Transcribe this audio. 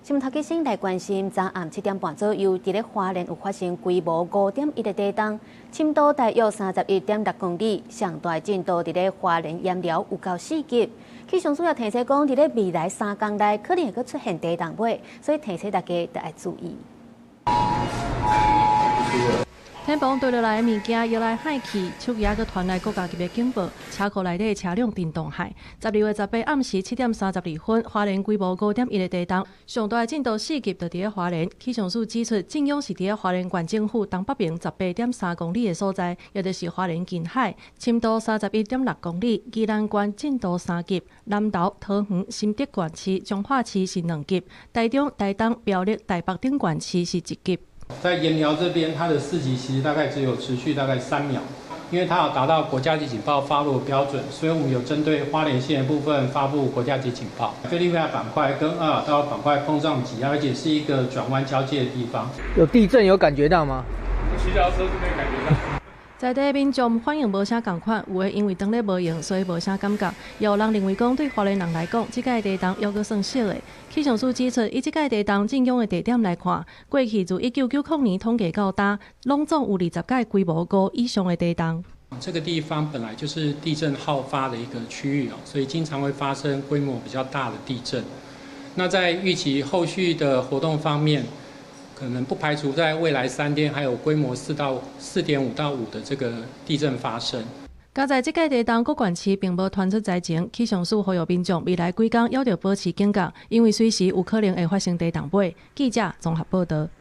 新聞頭家先來關心，昨暗7點半左右，佇咧花蓮有發生規模5.1的地動，深度大約31.6公里，上大震度佇咧花蓮鹽寮有夠4級。氣象署也提醒講，佇咧未來3工內可能會閣出現地動尾，所以提醒大家著愛注意。天棚墜落來的物件搖來晃去，手機閣傳來國家級的警報，車庫內底車輛震動害。12月18暗時7點32分，花蓮規模5.1的地動，上大震度4級，就佇咧花蓮。氣象署指出，震央是佇咧花蓮縣政府東北邊18.3公里的所在，也就是花蓮近海，深度31.6公里。宜蘭縣震度3級，南投、桃園、新竹縣市、彰化市是2級，台中、台東、苗栗、台北等縣市是1級。在鹽寮這邊，它的4級其實大概只有持續大概3秒，因為它有達到國家級警報發落標準，所以我們有針對花蓮縣的部分發布國家級警報。菲律賓海板塊跟厄爾大陸板塊碰撞擠壓，而且是一個轉彎交界的地方。有地震有感覺到嗎？騎腳踏車就沒感覺到。在地民眾反應無啥仝款，有的因為當咧無閒，所以無啥感覺；也有人認為講，對花蓮人來講，這擺地動猶閣算小的。氣象署指出，以這擺地動震央的地點來看，過去自1990年統計到今，攏總有20擺規模5以上的地動。這個地方本來就是地震好發的一個區域哦，所以經常會發生規模比較大的地震。那在預期後續的活動方面，可能不排除在未來3天還有規模4到4.5到5的這個地震發生。佳哉這擺地動各縣市並無傳出災情，氣象署呼籲民眾未來幾工猶著保持警覺，因為隨時有可能會發生地動尾。記者綜合報道。